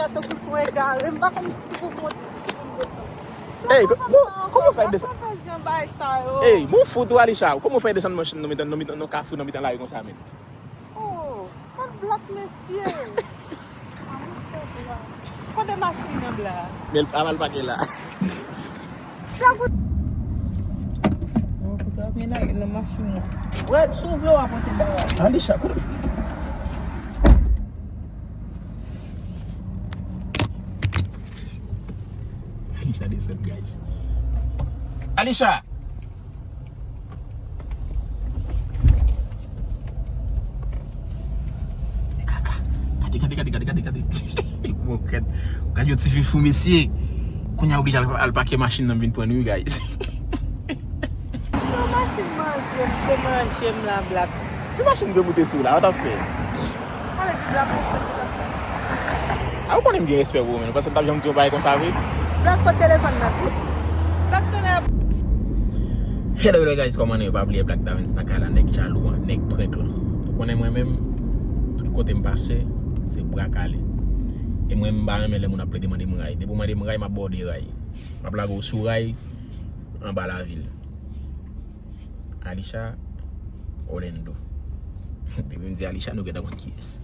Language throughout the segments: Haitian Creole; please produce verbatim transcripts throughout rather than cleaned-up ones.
Tankou sou egare, m pa konn si pou monte, si pou m desann. Ey, bon, kòman w fè desann? Ey, bon, fout ou, Alisha, kòman w fè desann machin nan mitan, nan mitan, nan kafou, nan mitan lari konsa, men? Oh, gad blak, mesye. Kote machin nan, blak? Men l pa mal pake la. Blak, ou... Bon, kote w ap mennen nan machin nan? Wè, si w vle, w ap pote bagay. Alisha, kote... Alisha desann, guys. Alisha! Gade, gade, gade, gade, gade, gade. Bon, gad, gad yon ti fi fou, mesye. Kounye a oblije al, al pake machin nan vin pran nou, guys. Yon machin manje m, te manje m la, blak. Si machin te moute sou la, w t ap fè? Sa vle di blak konprann ki t ap fè. A, ou konnen m gen respè pou ou, men ou panse m t ap janm di yon bagay konsa vre? Blak, pot telefòn nan. Blak, tounen. Hello, hello, guys, kòman nou ye? Pa bliye Black Davens nan kay la, nèg jalou an, nèg prank lan. Ou konnen mwen menm, tout kote m pase, se bra kale. E mwen, m pa renmen lè moun ap plede mande m ray. Depi w mande m ray, m ap ba w de ray. M ap lage w sou ray, anba lavil. Alisha Orlando. Depi m di Alisha, nou gentan konn kiyès.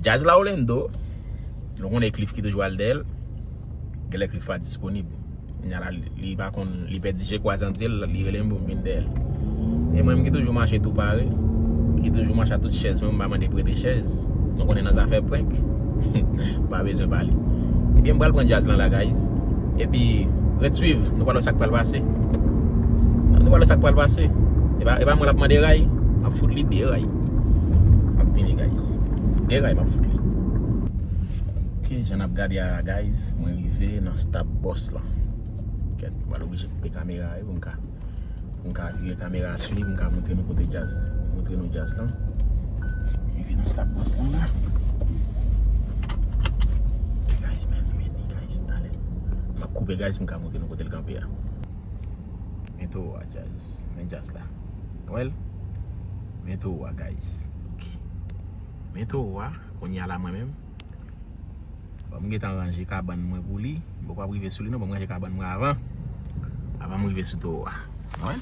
Djaz la Orlando, nou konnen Cliff ki toujou al dèyè l. Genlè Cliff pa disponib. Kounye a la, li pa konn, li pèdi je kwaze an di l, li rele m pou m vin dèyè l. E mwen menm ki toujou mache tou pare, ki toujou mache ak tout chèz mwen, m pa mande prete chèz. Nou konnen nan zafè prank, m pa bezwen pale. Ebyen, m pral pran djaz lan la, guys. Epi, ret swiv, nou pral wè sa k pral pase. Nou pral wè sa k pral pase. E pa, e pa mwen l ap mande ray, m ap fout li de ray. M ap vini, guys. De ray, m ap fout li. Ok, jan n ap gade a, guys, mwen rive nan Stop Boss lan. Kèt, m pral oblije koupe kamera a, wi, pou m ka, pou m ka vire kamera a sou li, pou m ka montre nou kote djaz, montre nou djaz lan. Rive nan Stop Boss lan la. Guys, man, ready, guys, talè. M ap koupe, guys, pou m ka montre nou kote l kanpe a. Men towo a, djaz. Men djaz la. Wè l? Men towo a, guys. Ok. Men towo a, kounye a la mwen menm. Bon, m gentan ranje kabann mwen pou li. M poko ap rive sou li non, bon, m ranje kabann mwen avan. Avan m rive sou towo a. Wè?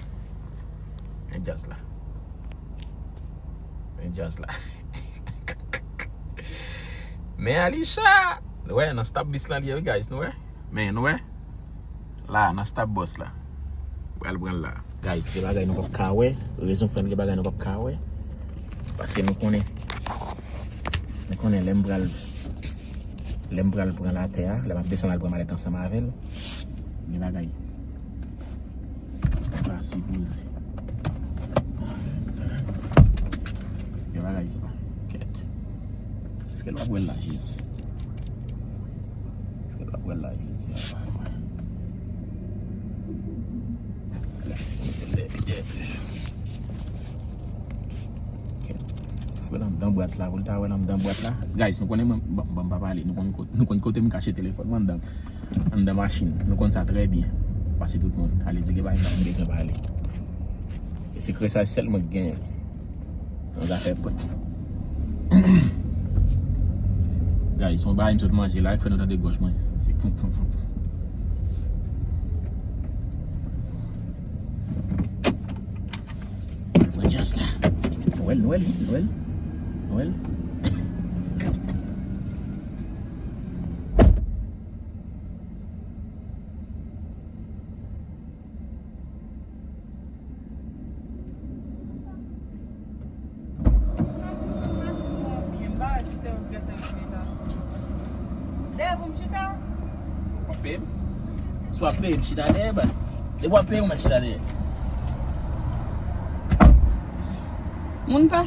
Men djaz la. Men djaz la. Men Alisha! Wè, nan Stop Boss lan li ye, wi, guys, nou wè? Men, nou wè? La, nan Stop Boss la. Pral pran l la. Guys, gen bagay nou p ap ka wè. Rezon k fè n gen bagay nou p ap ka wè. Paske nou konnen, nou konnen lè m pral, lè m pral pran l atè a, lè m ap desann al pran malèt ansanm avè l, gen bagay pa sipoze. Gen bagay ki pa. Kèt. Èske l p ap wè l la, Jezi? Èske l p ap wè l la, Jezi? Kèt. Fè l anndan bwat la, pou l ta wè l anndan bwat la. Guys, nou konnen mwen, bon, bon, m pa pale. Nou konn kote, nou konn kote m kache telefòn mwen anndan, anndan machin. Nou konn sa trè byen. Pase tout moun. Ale di gen bagay m bezwen pale. E se kresaj sèlman k genyen. Nan zafè prank. Guys, se yon bagay m sot manje la, ki fè nou tande gòj mwen. Se prank, prank, prank, prank. Pran djaz la. Nwèl, Nwèl, Nwèl, Nwèl. Byen, m pa wè si se ou k gentan rive la. Dèyè pou m chita? W ap peye m? Si w ap peye m, chita dèyè, baz. Depi w ap peye, ou mèt chita dèyè. Moun pa,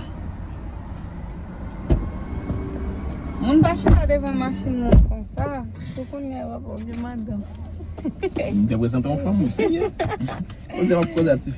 moun pa chita devan machin moun konsa. Sitou kounye a w ap wè gen madanm. M te prezante yon fanm, ou serye? Koze m ap koze a ti